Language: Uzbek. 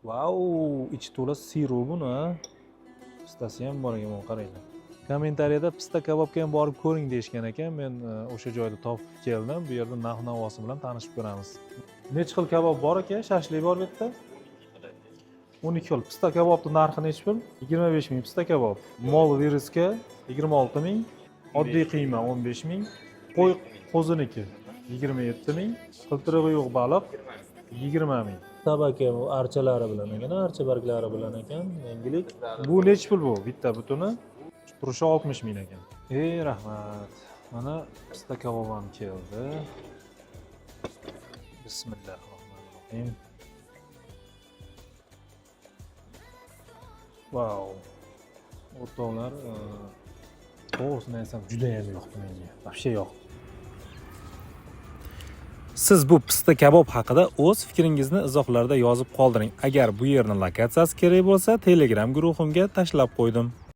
Vau, ichi to'la сыр u buni. Pistasi ham bor ekan, buni qaranglar. Kommentariyada pista kabobga ham borib ko'ring deyishgan ekan. Men o'sha joyda topib keldim. Bu yerda narx navosi bilan tanishib ko'ramiz. Necha xil kabob bor aka? Shashlik bor bu yerda. 12 xil. Pista kabobni narxi nechi pul? 25 ming pista kabob. Mol вырезка 26 ming, oddiy qiyma 15 ming, qo'y qo'ziniki 27 ming, qiltirig'i yo'q baliq 20 ming. Tabaka bu archalari bilan ekan, archa barglari bilan ekan, yangilik. Bu nechi pul bu? Bitta butuni turishi 60 ming ekan. Ey, rahmat. Mana pista kabob ham keldi. Bismillahirrohmanirrohim. Vau. O'rtoqlar, to'g'risini aytsam, juda ham yoqdi menga. Вообще yoqdi. Siz bu pista kabob haqida o'z fikringizni izohlarda yozib qoldiring. Agar bu yerning lokatsiyasi kerak bo'lsa, Telegram guruhimga tashlab qo'ydim.